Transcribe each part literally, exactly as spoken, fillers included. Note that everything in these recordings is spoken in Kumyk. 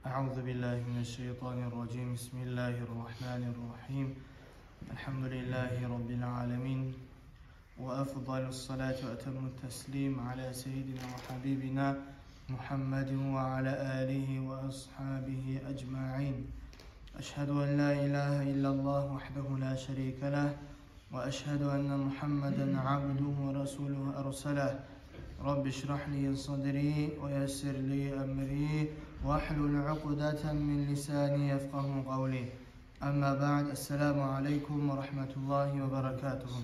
أعوذ بالله من الشيطان الرجيم. بسم الله الرحمن الرحيم. الحمد لله رب العالمين. وأفضل الصلاة وأتم التسليم على سيدنا وحبيبنا محمد وعلى آله وأصحابه أجمعين. أشهد أن لا إله إلا الله وحده لا شريك له، وأشهد أن محمدا عبده ورسوله أرسله. رب اشرح لي صدري ويسر لي أمري واحلل عقدة من لساني يفقه قولي. أما بعد، السلام عليكم ورحمة الله وبركاته.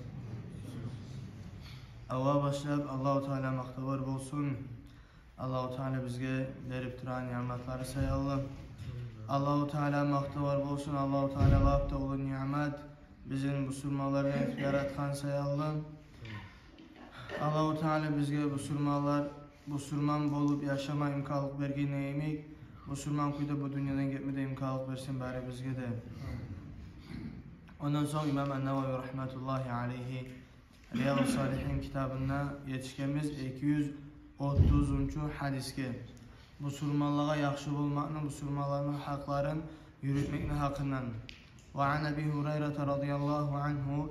Аввал башлап Аллагьу Таала макътавлар болсун. Аллагьу Таала бизге берип турагъан ниъматлары саялы. Аллагьу Таала макътавлар болсун. Аллагьу Таала лап да уллу ниъмат, бизин бусурманлар этип яратгъан саялы. Аллагьу Таала бизге бусурманлар, бусурман болуп яшама имканлыкъ берген йимик, бусурман кюйде бу дюньядан гетме де имканлыкъ берсин барыбызгъа да. Ондан сонг имам Ан-Навави рагьматуллагьи алайгьи Риядус-Салигьин китабында етишгенбиз эки юз отузунчу гьадисге. Бусурманлагъа яхшы болмакъны, бусурманланы гьакъларын юрютмекни гьакъындан. وعن أبي هريرة رضي الله عنه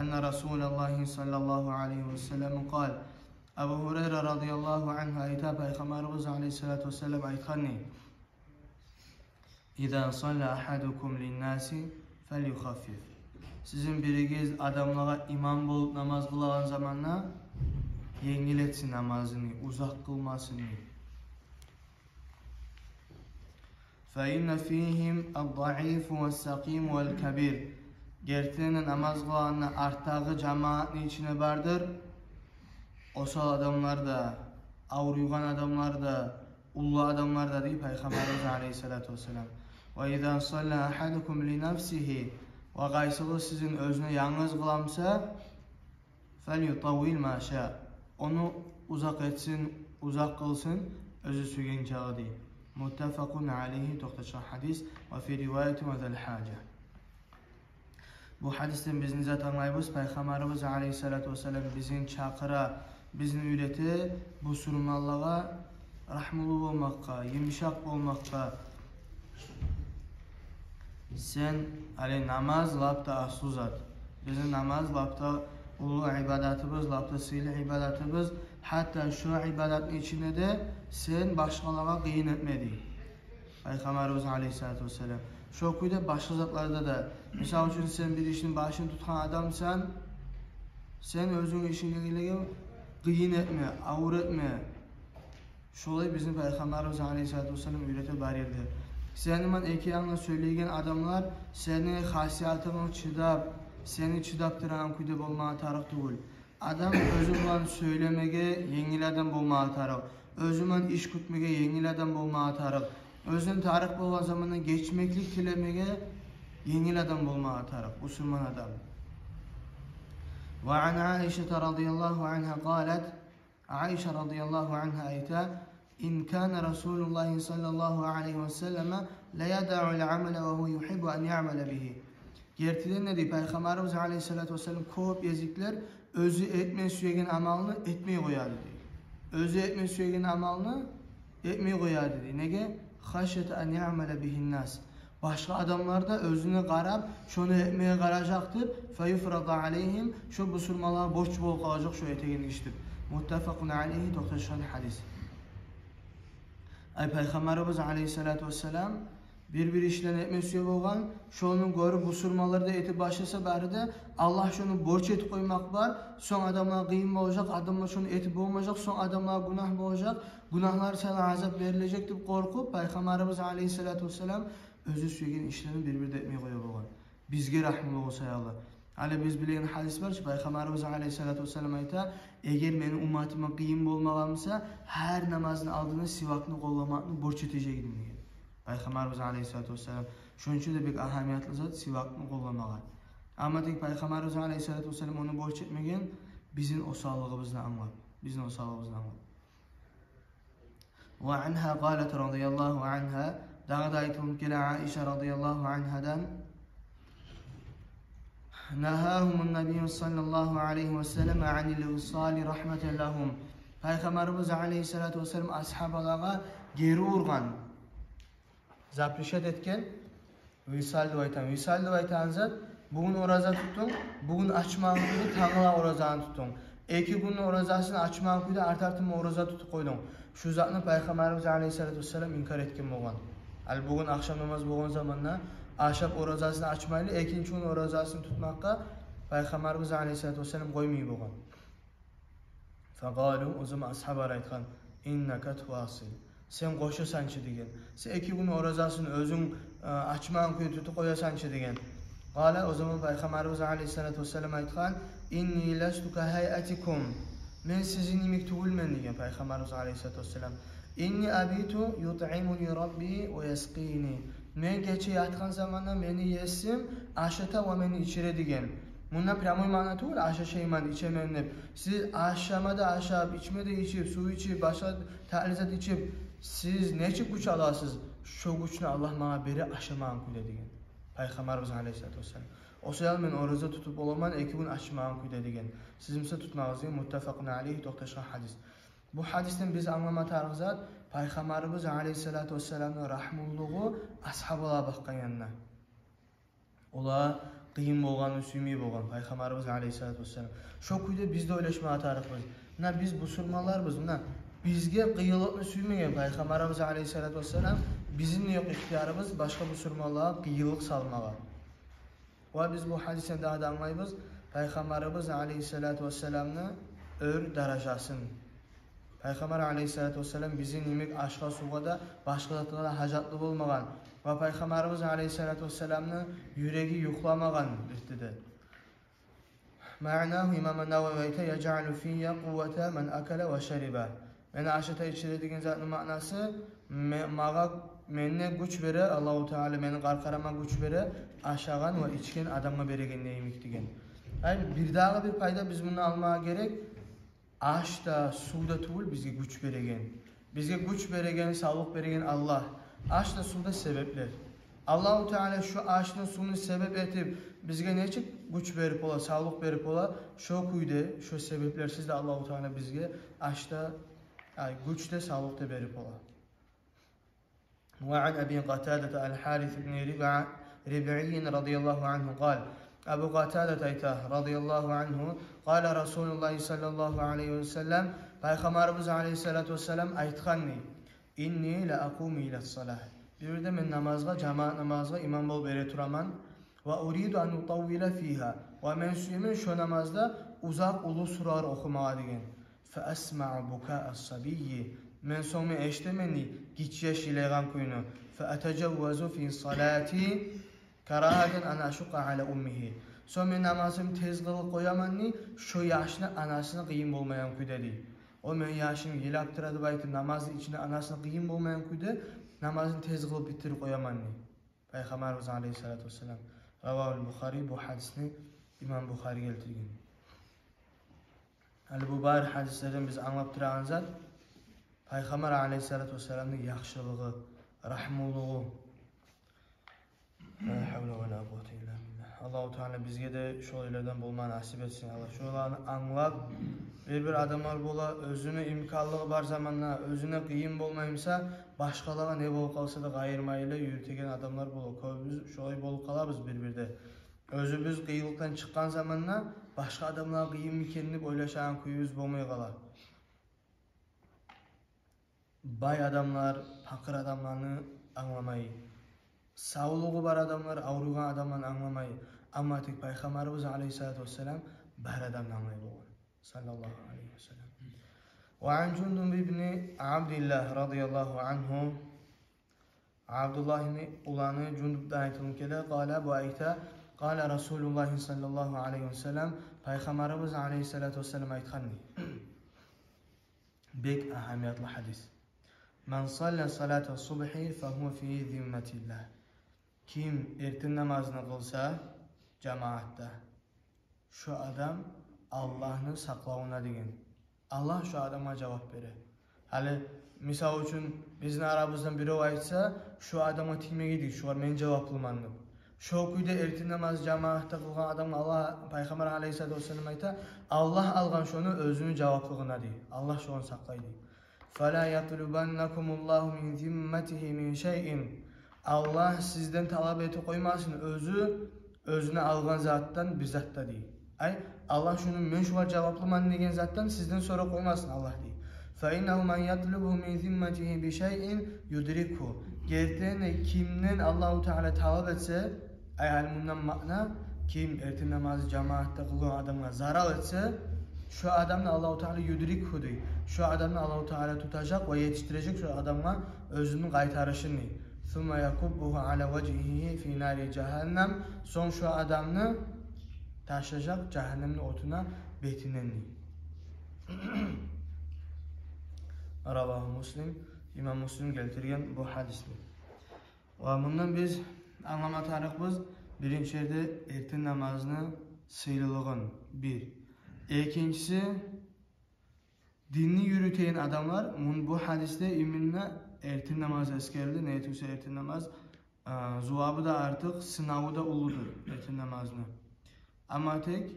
أن رسول الله صلى الله عليه وسلم قال. Абу Гьурайра радияллагьу ангьу айта, Пайхаммарыбыз алайгьиссалату вассалам айтгъан дей: إذا صلى أحدكم للناس فليخفف. Сизин биригиз адамлагъа имам болуп намаз къылагъан заманда енгил этсин намазыны, узакъ къылмасын дей. فإن فيهم الضعيف والسقيم والكبير. Гертиден де намаз къылагъанда артдагъы жамаатны ичинде бардыр осал адамлар да, авруйгъан адамлар да, уллу адамлар да, дей Пайхаммарыбыз алайгьиссалату вассалам. وإذا صلى أحدكم لنفسه. Ва къайсыгъыз сизин оьзюне янгыз къыла буса, فليطول ما شاء. Ону узакъ этсин, узакъ къылсын оьзю сюйген чакъы, дей. متفق عليه, токъташгъан гьадис. وفي رواية وذا الحاجة. Бу гьадисден биз не зат англайбыз? Пайхаммарыбыз алайгьиссалату вассалам бизин чакъыра, бизин уьйрете бусурманлагъа рагьмулу болмакъгъа, йымышакъ болмакъгъа. Сен, гьали намаз лап да аслу зат. Бизин намаз лап да уллу ибадатыбыз, лап да сыйлы ибадатыбыз. Гьатта шо ибадатны ичинде де сен башгъалагъа къыйын этме, дей Пайхаммарыбыз алайгьиссалату вассалам. Шо кюйде башгъа затларда да, мисал учун, сен бир ишни башын тутгъан адамсан, сен оьзюнг ишингдегилеге къыйын этме, авур этме. Шолай бизин Пайхаммарыбыз алайгьиссалату вассалам уьйрете бар ерде. Сени булан эки янгда сёйлейген адамлар сени хасиятынга чыдап, сени чыдап турагъан кюйде болмагъа тарыкъ тюгюл. Адам оьзю булан сёйлемеге енгил адам болмагъа тарыкъ. Оьзю булан иш кютмеге енгил адам болмагъа тарыкъ. Оьзюнден тарыкъ болгъан заманда гечмеклик тилемеге енгил адам болмагъа тарыкъ, бусурман адам. وعن عائشة رضي الله عنها قالت. Айша радияллагьу ангьа айта: إن كان رسول الله صلى الله عليه وسلم ليدع العمل وهو يحب أن يعمل به. Гертиден де, дей, Пайхаммарыбыз алайгьиссалату вассалам кёп гезиклер оьзю этме сюеген амалны этмей къояды, дей. Оьзю этме сюеген амалны этмей къояды, дей. Неге? خشية أن يعمل به الناس. Башгъа адамлар да оьзюне къарап, шону этмеге къаражакъ деп, فيفرض عليهم, шо бусурманлагъа борч болуп къалажакъ шо этеген иш деп. متفق عليه, токъташгъан гьадис. Ай, Пайхаммарыбыз алайгьиссалату вассалам бир-бир ишлени этме сюе болгъан, шону гёрюп бусурманлар да этип башласа бары да, Аллагь шону борч этип къоймакъ бар, сонг адамлагъа къыйын болажакъ, адамлар шону этип болмажакъ, сонг адамлагъа гюнагь болажакъ, гюнагьлар саялы азап берилежек деп къоркъуп, Пайхаммарыбыз алайгьиссалату вассалам оьзю сюеген ишлени бир-бир де этмей къоя болгъан. Бизге рагьмулу болса ялы. Гьали биз билеген гьадис бар чы, Пайхаммарыбыз алайгьиссалату вассалам айта: «Эгер мени умматыма къыйын болмагъан буса, гьар намазны алдына сивакны къолламакъны борч этежек эдим», — деген Пайхаммарыбыз алайгьиссалату вассалам. Шону учун да бек агьамиятлы зат сивакны къолламагъа. Амма тек Пайхаммарыбыз алайгьиссалату вассалам ону борч этмеген, бизин осаллыгъыбызны англап. Бизин осаллыгъыбызны англап. وعنها قالت رضي الله عنها, дагъы да айтылып геле Айша радияллагьу ангьадан: نهاهم النبي صلى الله عليه وسلم عن الوصال رحمة لهم. Пайхаммарыбыз алайгьиссалату вассалам асгьабалагъа гери ургъан. запрещать этген висал деп айтагъан. Висал деп айтагъан зат: бугюн ораза тутдунг, бугюн ачмагъан кюйде тангала оразаны тутдунг. Эки гюнню оразасын ачмагъан кюйде арт-артынг ораза тутуп къойдунг. Шу затны Пайхаммарыбыз алейгьиссалату вассалам инкар этген болгъан. Ал бугюн ахшам намаз болгъан заманда ашап оразасын ачмайлы, экинчи гюн оразасын тутмакъгъа Пайхаммарыбыз алейгьиссалату вассалам къоймай болгъан. Факъалу, о заман асгьабалар айтгъан: «Иннака тувасил». Сен къошасан чы деген. Сен эки гюн оразасын оьзюнг, э, ачмагъан кюйде тутуп къоясан чы деген. Къала, о заман Пайхаммарыбыз алейгьиссалату вассалам айтгъан: «Инни ласту ка гьайатикум». Мен сизин йимик тюгюлмен деген Пайхаммарыбыз алейгьиссалату вассалам. «Инни абиту ютъимуни Рабби ва яскъини». Мен гече ятгъан заманда мени есим ашата ва мени ичире деген. Мунда прямой маъна тюгюл ашашайман, ичемен деп. Сиз ашама да ашап, ичме де ичип, сув ичип, башгъа татли зат ичип, сиз нечик гюч аласыз? Шо гючню Аллагь магъа бере ашамагъан кюйде деген Пайхаммарыбыз алейгьиссалату вассалам. О саялы мен ораза тутуп боламан эки гюн ачмагъан кюйде деген. Сиз буса тутмагъыз деген. Муттафакъун алейгьи, токъташгъан гьадис. Бу гьадисден биз англама тарыкъ зат: Пайхаммарыбыз алейгьиссалату вассаламны рагьмулулугъу асгьабалагъа бакъгъан янына. Олар къыйын болгъанны сюймей болгъан Пайхаммарыбыз алейгьиссалату вассалам. Шо кюйде биз де ойлашмагъа тарыкъбыз. Муна биз бусурманларбыз, муна бизге къыйынлыкъны сюймеген Пайхаммарыбыз алейгьиссалату вассалам, бизин де ёкъ ихтиярыбыз башгъа бусурманлагъа къыйынлыкъ салмагъа. Ва биз бу гьадисден дагъы да англайбыз Пайхаммарыбыз алейгьиссалату вассаламны оьр даражасын. Пайхаммар алейгьиссалату вассалам бизин йимик ашгъа, сувгъа да, башгъа затгъа да гьажатлы болмагъан. Ва Пайхаммарыбыз алейгьиссалату вассаламны юреги юхламагъан бирти де. Маънагьу, имам Нававий айта: «Яжъалу фийя къуввата ман акала ва шариба». Мени ашата, ичире деген затны маънасы: ме-, магъа, менде гюч бере, Аллагьу Таала мени къаркъарама гюч бере ашагъан ва ичген адамгъа берегенде йимик деген. Ай, бир дагъы бир пайда биз мундан алмагъа герек. Аш да, сув да тюгюл бизге гюч береген. Бизге гюч береген, савлукъ береген Аллагь. Аш да, сув да себеплер. Аллагьу Таала шо ашны, сувну себеп этип, бизге нечик гюч берип бола, савлукъ берип бола, шо кюйде, шо себеплерсиз де Аллагьу Таала бизге аш да, ай, гюч де, савлукъ да берип бола. Ва ан Аби Къатадата ал-Гьарис ибн Рибъа-, Рибъийин радияллагьу ангьу къал. Абу Къатадат айта, радияллагьу ангьу: «Къала Расулуллагьи саллаллагьу алайгьи ва саллам», Пайхаммарыбыз алайгьиссалату вассалам айтгъан дей: «Инни ла акъуму ила ссалагь». Бир-бирде мен намазгъа, жамаат намазгъа имам болуп эре тураман. «Ва уриду ан утаввила фигьа». Ва мен сюемен шо намазда узакъ, уллу суралар охумагъа деген. «Фа асмаъу букаа ссабийи». Мен сонг мен эшитемен дей гиччи яш йылайгъан кюйню. «Фа атажаввазу фи ссалати карагьатан ан ашукъа ала уммигьи». Сонг мен намазымны тез къылып къояман дей, шо яшны анасына къыйын болмайгъан кюйде дей. О мен яшым йылап тура деп айтып, намазны ичинде анасына къыйын болмайгъан кюйде намазын тез къылып битдирип къояман дей Пайхаммарыбыз алайгьиссалату вассалам. Равагьул Бухари, бу гьадисни имам Бухари гелтирген. Гьали бу бары гьадислерден биз англап турагъан зат Пайхаммар алайгьиссалату вассаламны яхшылыгъы, рагьмулугъу. Ла гьавла ва ла къуввата илла биллагь. Аллагьу Таала бизге де шолайлардан болма насип этсин, Аллагь. Шоланы англап, бир-бир адамлар бола, оьзюню имканлыгъы бар заманда, оьзюне къыйын болмай буса, башгъалагъа не болуп къалса да къайырмайлы юрютеген адамлар бола. Кёбюбюз шолай болуп къалабыз бир-бирде. Оьзюбюз къыйынлыкъдан чыкъгъан заманда башгъа адамлагъа къыйынмы экен деп ойлашагъан кюйюбюз болмай къала. Бай адамлар пакъыр адамланы англамай, савлугъу бар адамлар авруйгъан адамланы англамай. Амма тек Пайхаммарыбыз алайгьиссалату вассалам бар адамны англай болгъан. Саллаллагьу алайгьи ва саллам. Ва ан Жундуб ибни Абдиллагь радияллагьу ангьу. Абдуллагьны уланы Жундубдан айтылып геле, къала, бу айта: «Къала Расулуллагьи саллаллагьу алайгьи ва саллам», Пайхаммарыбыз алайгьиссалату вассалам айтгъан дей. Бек агьамиятлы гьадис. «Ман салла салата ссубгьи фагьува фи зимматиллагь». Ким эртен намазны къылса жамаатда, шо адам Аллагьны сакълавунда деген. Аллагь шо адамгъа жавап бере. Гьали, мисал учун, бизин арабыздан бирев айтса, шо адамгъа тиймеге дейик, шогъар мен жаваплыман деп. Шо кюйде эртен намаз жамаатда къылгъан адамгъа Аллагь, Пайхаммар алайгьиссалату вассалам айта, Аллагь алгъан шону оьзюню жаваплыгъына дей. Аллагь шону сакълай дей. «Фала ятлубаннакумуллагьу мин зимматигьи мин шайин». Аллагь сизден талап этип къоймасын оьзю, оьзюне алгъан затдан бир зат да, дей. Ай, Аллагь шуну, мен шугъар жаваплыман деген затдан сизден сорап къоймасын Аллагь, дей. Фа иннагьу ман ятлубгьу мин зимматигьи би шайин юдрикгьу. Гертиден де, кимден Аллагьу Таала талап этсе, ай, гьали мундан маъна, ким эртен намазны жамаатда къылгъан адамгъа зарал этсе, шо адамны Аллагьу Таала юдрикгьу, дей. Шо адамны Аллагьу Таала тутажакъ ва етишдирежек шо адамгъа оьзюню къайтарышын, дей. Сумма якуббугьу аля важгьигьи фи нари жагьаннам. Сонг шо адамны ташлажакъ жагьаннемни отуна бетинден, дей. Равагьу Муслим. Имам Муслим гелтирген бу гьадисни. Ва мундан биз англама тарыкъбыз, биринчи ерде, эртен намазны сыйлылыгъын, бир. Экинчиси, динни юрютеген адамлар, мун, бу гьадисде именно эртен намаз эсгерилди. Неге тюгюл де эртен намаз, а, зувабы да артыкъ, сынаву да уллудур эртен намазны. Амма тек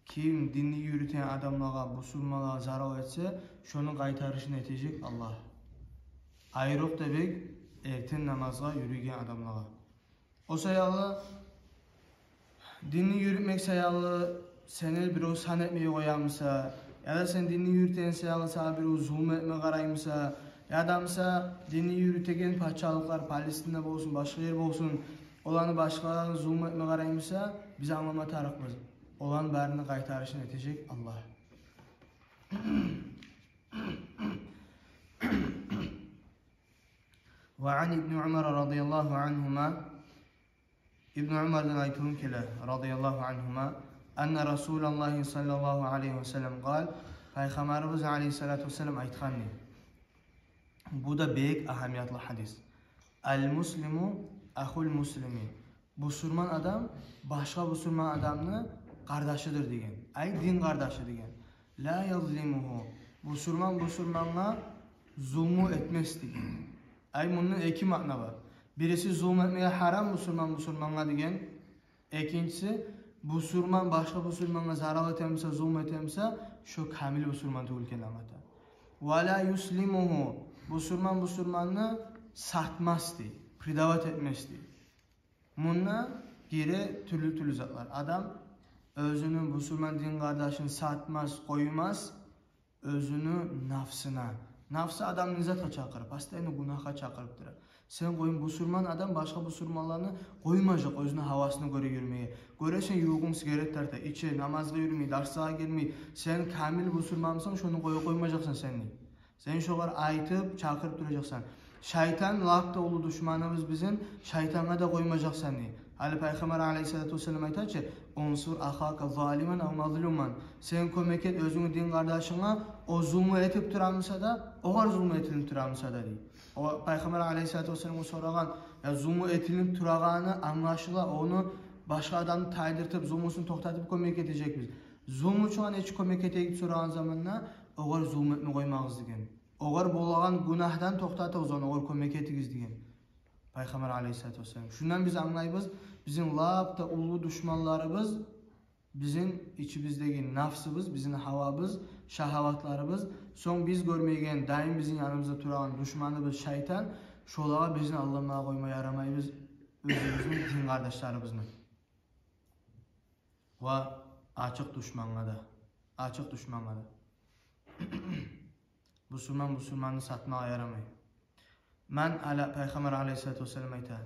ким динни юрютеген адамлагъа, бусурманлагъа зарал этсе, шону къайтарышын этежек Аллагь. Айрокъда бек эртен намазгъа юрюйген адамлагъа. О саялы, динни юрютмек саялы сени бирев сан этмеге къоямыса, яда сен динни юрютеген саялы сагъа бирев зулму этме къараймыса, яда буса динни юрютеген пачалыкълар, Палестина болсун, башгъа ер болсун, оланы башгъалагъа зулму этме къараймыса, биз англама тарыкъбыз, оланы барыны къайтарышын этежек Аллагь. Ва ан ибни Умар радияллагьу ангьума. Ибну Умардан айтылып геле, радияллагьу ангьума, анна Расулаллагьи саллаллагьу алайгьи ва саллам къал, Пайхаммарыбыз алайгьиссалату вассалам айтгъан, дей. Бу да бек агьамиятлы гьадис. Ал муслиму ахул муслими. Бусурман адам башгъа бусурман адамны къардашыдыр деген. Ай, дин къардашы деген. Ла язлимугьу. Бусурман бусурмангъа зулму этмес деген. Ай, мунда эки маъна бар. Бириси, зулму этмеге гьарам бусурман бусурмангъа деген. Экинчиси, бусурман башгъа бусурмангъа зарал этемисе, зулму этемисе, шо камил бусурман тюгюл экенин англата. Ва ла юслимугьу. Бусурман бусурманны сатмас дей, предавать этмес дей. Мунда гире тюрлю-тюрлю затлар. Адам оьзюню бусурман дин къардашын сатмас, къоймас, оьзюню нафсына. Нафсы адамны не затгъа чакъырып? Постоянно гюнагьгъа чакъырып тура. Сен къой, бусурман адам башгъа бусурманланы къоймажакъ оьзюню гьавасына гёре юрюмеге. Гёресен, ювугъунг сигарет тарта, иче, намазгъа юрюмей, дарслагъа гелмей. Сен камил бусурман бусанг, шону къоя къоймажакъсан сен дей. Сен шогъар айтып, чакъырып туражакъсан. Шайтан лап да уллу душманыбыз бизин, шайтангъа да къоймажакъсан дей. Гьали Пайхаммар алайгьиссалату вассалам айта чы: «Унсур ахака залиман ав мазлуман». Сен кёмек эт оьзюнгню дин къардашынга, о зулму этип турамыса да, огъар зулму этилип турамыса да дей. О Пайхаммар алайгьиссалату вассаламгъа сорагъан: «Я, зулму этилип турагъаны англашыла, ону башгъа адамны тайдыртып, зулмусун токътатып кёмек этежекбиз. Зулмучугъа нечик кёмек этейик?» — деп сорагъан заманда, «Огъар зулму этме къоймагъыз», — деген. «Огъар болагъан гюнагьдан токътатыгъыз ону, огъар кёмек этигиз», — деген Пайхаммар алайгьиссалату вассалам. Шундан биз англайбыз, бизин лап да уллу душманларыбыз бизин ичибиздеги нафсыбыз, бизин гьавабыз, шагьаватларыбыз. Сонг биз гёрмейген, дайым бизин яныбызда турагъан душманыбыз шайтан. Шолагъа бизин алданмагъа къойма ярамайбыз оьзюбюзню дин къардашларыбызны. Ва ачыкъ душмангъа да, ачыкъ душмангъа да. Бусурман бусурманны сатмагъа ярамай. Ман ала, Пайхаммар алайгьиссалату вассалам айта.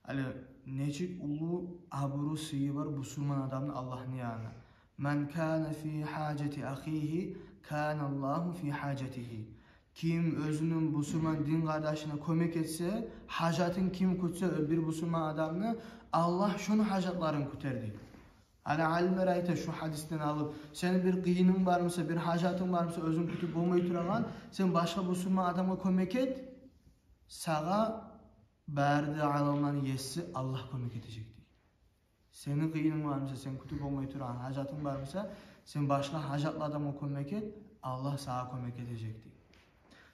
Гьали нечик уллу абуру, сыйы бар бусурман адамны Аллагьны янына. «Ман кана фи гьажати ахигьи, кана Аллагьу фи гьажатигьи». Ким оьзюню бусурман дин къардашына кёмек этсе, гьажатын ким кютсе, бир бусурман адамны, Аллагь шону гьажатларын кютер дей. Гьали алимлер айта шу гьадисден алып: сени бир къыйынынг бармыса, бир гьажатынг бармыса, оьзюнг кютюп болмай турагъан, сен башгъа бусурман адамгъа кёмек эт, сагъа бары да аламланы еси Аллагь кёмек этежек дей. Сени къыйынынг бармыса, сен кютюп болмай турагъан гьажатынг бармыса, сен башгъа гьажатлы адамгъа кёмек эт, Аллагь сагъа кёмек этежек дей.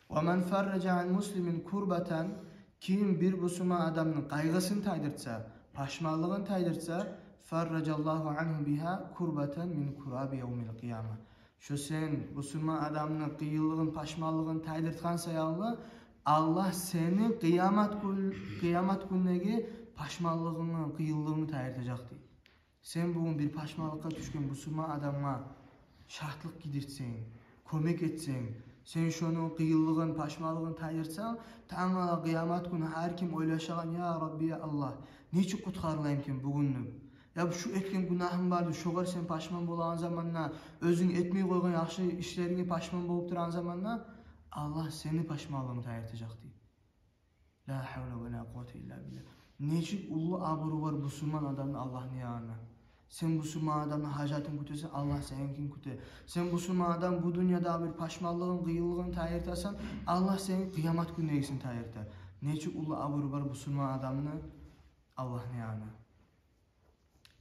«Ва ман фарража ан муслимин курбатан», ким бир бусурман адамны къайгъысын тайдыртса, пашманлыгъын тайдыртса, «фарражаллагьу ангьу бигьа курбатан мин кураби явмил къияма». Шо сен бусурман адамны къыйынлыгъын, пашманлыгъын тайдыртгъан саялы, Аллагь сени къыямат гюн, къыямат гюндеги пашманлыгъынгны, къыйынлыгъынгны тайдыртажакъ дей. Сен бугюн бир пашманлыкъгъа тюшген бусурман адамгъа шатлыкъ гийдиртсенг, кёмек этсенг, сен шону къыйынлыгъын, пашманлыгъын тайдыртсанг, тангала къыямат гюн гьар ким ойлашагъан: «Я Рабби, я Аллагь, нечик къутгъарылайым экен бугюн?» — деп. Я шу этген гюнагьым барды, шогъар сен пашман болагъан заманда, оьзюнг этмей къойгъан яхшы ишлеринге пашман болуп турагъан заманда, Аллагь сени пашманлыгъынгны тайдыртажакъ дей. Ла гьавла ва ла къуввата илла биллагь. Нечик уллу абуру бар бусурман адамны Аллагьны янына. Сен бусурман адамны гьажатын кютесен, Аллагь сеникин кюте. Сен бусурман адам бу дюньяда бир пашманлыгъын, къыйынлыгъын тайдыртасан, Аллагь сени къыямат гюндегисин тайдыртар. Нечик уллу абуру бар бусурман адамны Аллагьны янына.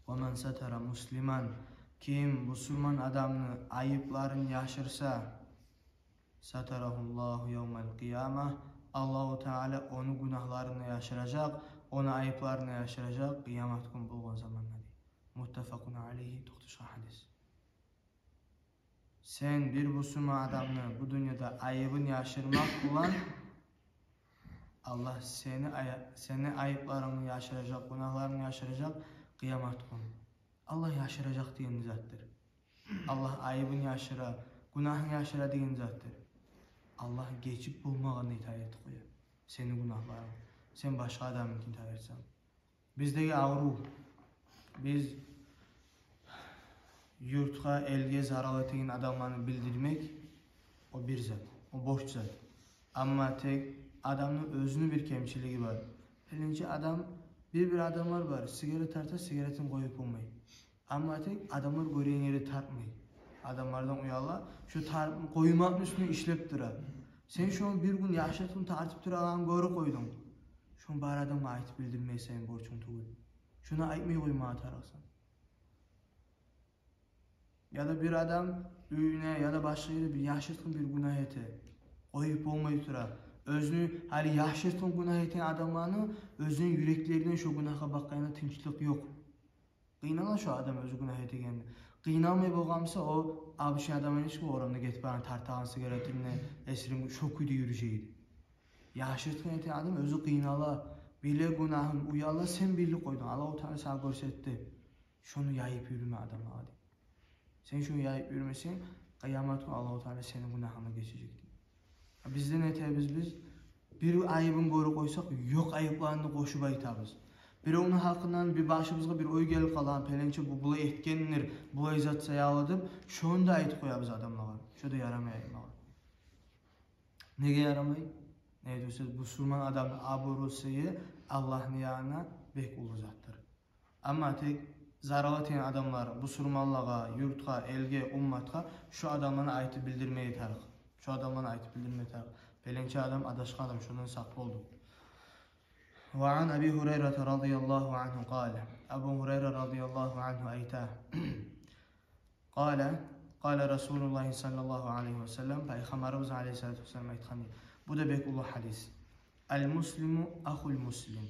«Ва ман сатара муслиман», ким бусурман адамны айыпларын яшырса, «сатарагьуллагьу явмал къияма», Аллагьу Таала ону гюнагьларын да яшыражакъ, ону айыпларын да яшыражакъ къыямат гюн болгъан заманда дей. Муттафакъун алайгьи, токъташгъан гьадис. Сен бир бусурман адамны бу дюньяда айыбын яшырмакъ булан, Аллагь сени ая-, сени айыпларынгны яшыражакъ, гюнагьларынгны яшыражакъ къыямат гюн. Аллагь яшыражакъ деген не затдыр? Аллагь айыбын яшыра, гюнагьын яшыра деген затдыр. Аллагь гечип болмагъанны тайдыртып къоя сени гюнагьларынг, сен башгъа адамныкин тайдыртсанг. Биздеги аврув, биз юртгъа, элге зарал этеген адамланы билдирмек, о бир зат, о бош зат. Амма тек адамны оьзюню бир кемчилиги бар. Пеленче адам, бир-бир адамлар бар, сигарет тарта, сигаретин къоюп болмай. Амма тек адамлар гёрген ерде тартмай. Адамлардан уяла, шо тар-, къоймакъны уьстюнде ишлеп тура. Сен шону бир гюн яшыртгъын тартып турагъанын гёрюп къойдунг. Шону бар адамгъа айтып билдирмей сени борчунг тюгюл. Шону айтмай къоймагъа тарыкъсан. Яда бир адам уьюнде яда башгъа ерде бир яшыртгъын бир гюнагь эте, къоюп болмай тура. Оьзюню гьали яшыртгъын гюнагь этеген адамланы оьзюню юреклеринден шо гюнагьгъа бакъгъанда тынчлыкъ ёкъ. Къыйнала шо адам оьзю гюнагь этегенде. Къыйналмай болгъан буса, о абуш адам эшик орамда гетип барагъан, тартагъан сигаретин, эсирин шо кюйде юрюжей эди. Яшыртгъын этеген адам оьзю къыйнала, биле гюнагьын, уяла, сен билдирип къойдунг, Аллагьу Таала сагъа гёрсетди. Шону яйып юрюме адамлагъа дей. Сен шону яйып юрюмесенг, къыямат гюн Аллагьу Таала сени гюнагьынгны гечежек дей. Биз де не этебиз биз? Бир айыбын гёрюп къойсакъ, ёкъ айыпланы къошуп айтабыз. Биревню гьакъындан бир башыбызгъа бир ой гелип къала, пеленче бу булай этгендир, булай зат саялы деп, шону да айтып къоябыз адамлагъа. Шо да ярамай айтмагъа. Неге ярамай? Неге десе, бусурман адамны абурусу Аллагьны янына бек уллу затдыр. Амма тек зарал этеген адамлар бусурманлагъа, юртгъа, элге, умматгъа, шо адамланы айтып билдирмеге тарыкъ. Шо адамланы айтып билдирмеге тарыкъ. Пеленче адам адашгъан адам, шондан сакъ бол деп. Ва ан Аби Гьурайрата радияллагьу ангьу къала. Абу Гьурайра радияллагьу ангьу айта. Къала, къала Расулуллагьи саллаллагьу алайгьи ва саллам, Пайхаммарыбыз алайгьиссалату вассалам айтгъан дей. Бу да бек уллу гьадис. Ал-муслиму ахул муслим.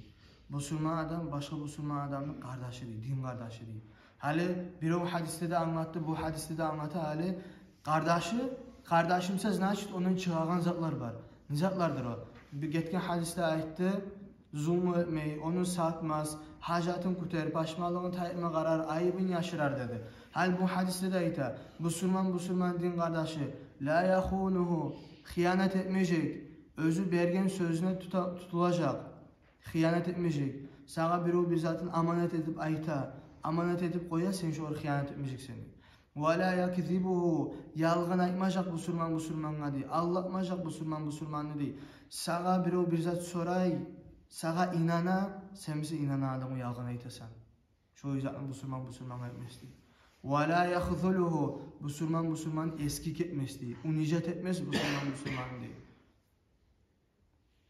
Бусурман адам башгъа бусурман адамны къардашы дей, дин къардашы дей. Гьали бирев гьадисде де англатды, бу гьадисде де англата, гьали къардашы, къардашы буса, значит, ондан чыгъагъан затлар бар. Не затлардыр о? Бир гетген гьадисде айтды, зулму этмей, ону сатмас, гьажатын кютер, пашманлыгъын тайдырма къарар, айыбын яшырар деди. Гьали бу гьадисде де айта, бусурман, бусурман дин къардашы, ла яхунугьу, хыянат этмежек, оьзю берген сёзюне тута-, тутулажакъ, хыянат этмежек. Сагъа бирев бир затын аманат этип айта, аманат этип къоя, сен шогъар хыянат этмежексен. Ва ла якзибугьу, ялгъан айтмажакъ бусурман бусурмангъа дей, алдатмажакъ бусурман бусурманны дей. Сагъа бирев бир зат сорай, сагъа инана, сен буса инанагъан адамгъа ялгъан айтасан. Шо затны бусурман бусурмангъа этмес дей. Ва ла яхзулугьу, бусурман бусурманны эсгик этмес дей, унижать этмес бусурман бусурманны дей.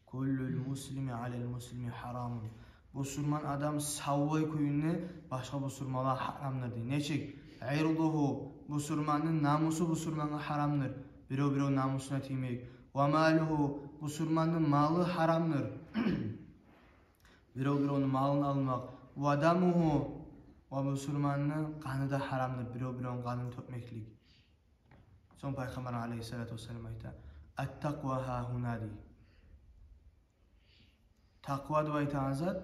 Куллул муслими алал муслими гьарамун. Бусурман адам савлай кюйде башгъа бусурмангъа гьарамдыр дей. Нечик? Ирдугьу, бусурманны намусу бусурмангъа гьарамдыр. Бирев биревню намусуна тиймек. Ва малугьу, бусурманны малы гьарамдыр. Бирев биревню малын алмакъ. Ва дамугьу, ва бусурманны къаны да гьарамдыр, бирев биревню къанын тёкмеклик. Сонг Пайхаммар алайгьиссалату вассалам айта: «Ат-такъва гьагьуна», — дей. Такъва деп айтагъан зат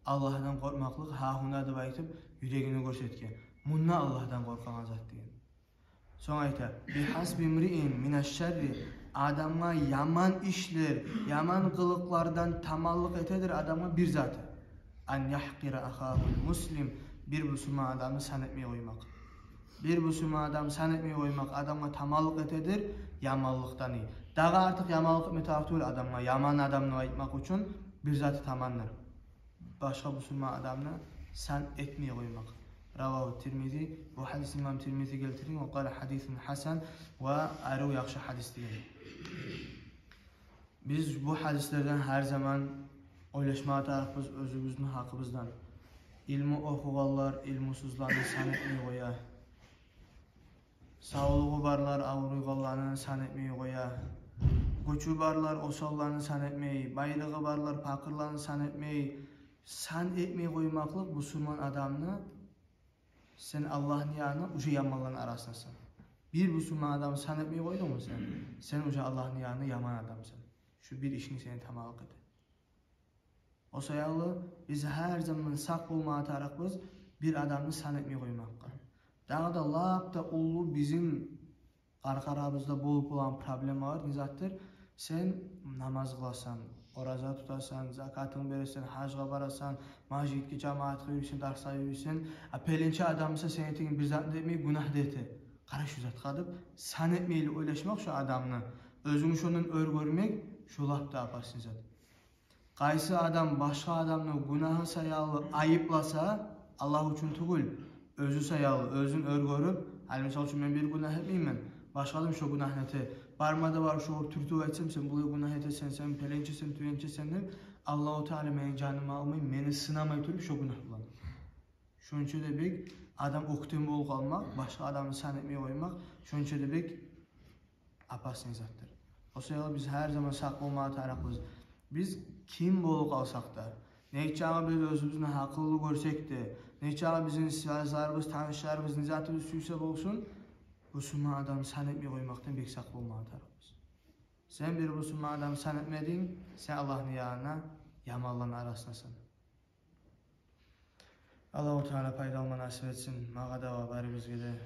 Аллагьдан къоркъмакълыкъ, гьа гьуна деп айтып, юрегине гёрсетген. Мунда Аллагьдан къоркъагъан зат деген. Сонг айта: «Бигьасби имриин минаш-шарри», адамгъа яман ишлер, яман къылыкълардан таманлыкъ этедир адамгъа бир заты. «Ан ягькъира ахагьул муслим», бир бусурман адамны сан этмей къоймакъ. Бир бусурман адамны сан этмей къоймакъ адамгъа таманлыкъ этедир яманлыкъдан. Дагъы артыкъ яманлыкъ этме тарыкъ тюгюл адамгъа, яман адам деп айтмакъ учун бир заты тамандыр. Башгъа бусурман адамны сан этмей къоймакъ. Равагьу Тирмизи, бу гьадисни имам Тирмизи гелтирген, ва къала: «Гьадисун гьасан», ва арив, яхшы гьадис деген. Биз бу гьадислерден гьар заман ойлашмагъа тарыкъбыз оьзюбюзню гьакъыбыздан. Илму охугъанлар илмусузланы сан этмей къоя. Савлугъу барлар авруйгъанланы сан этмей къоя. Гючю барлар осалланы сан этмей, байлыгъы барлар пакъырланы сан этмей. Сан этмей къоймакълыкъ бусурман адамны, сен Аллагьны янына уже яманланы арасындасан. Бир бусурман адамны сан этмей къойдунгму сен, сен уже Аллагьны янына яман адамсан. Шу бир ишинг сени таманлыкъ эте. О саялы биз гьар заман сакъ болмагъа тарыкъбыз бир адамны сан этмей къоймакъгъа. Дагъы да лап да уллу бизин къаркъарабызда болуп болагъан проблема бар. Не затдыр? Сен намаз къыласан, ораза тутасан, закатынг бересен, гьажгъа барасан, межитге, жамаатгъа юрюйсен, дарсгъа юрюйсен, а пеленче адам буса сен этеген бир затны да этмей, гюнагь да эте. Къара шу затгъа деп, сан этмейли ойлашмакъ шу адамны, оьзюнг шондан оьр гёрмек, шу лап да опасный зат. Къайсы адам башгъа адамны гюнагьы саялы айыпласа, Аллагь учун тюгюл, оьзю саялы, оьзюн оьр гёрюп, гьали, мисал учун, мен бир гюнагь этмеймен, башгъа адам шо гюнагьны эте. Барма да барып шогъар тюртюп айтсам, сен булай гюнагь этесен, сен пеленчесен, тюенчесен деп, Аллагьу Таала мени жанымны алмай, мени сынамай туруп шо гюнагь булан. Шонча да бек адам оьктем болуп къалмакъ, башгъа адамны сан этмей къоймакъ, шонча да бек опасный затдыр. О саялы биз гьар заман сакъ болмагъа тарыкъбыз. Биз ким болуп къалсакъ да, нечакъы биз оьзюбюзню гьакъыллы гёрсек де, нечакъы бизин связьларыбыз, танышларыбыз, не затыбыз сюйсе болсун, бусурман адамны сан этмей къоймакъдан бек сакъ болмагъа тарыкъбыз. Сен бир бусурман адамны сан этмединг, сен Аллагьны янына яманланы арасындасан. Аллагьу Таала пайда алма насип этсин магъа да ва барибизге де.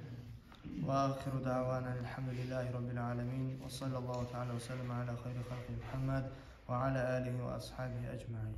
Ва ахиру даъвана анил гьамдулиллагьи раббил аламин. Ва саллаллагьу таала ва саллама ала хайри халкъи Мугьаммад ва ала алигьи ва асгьабигьи ажмаин.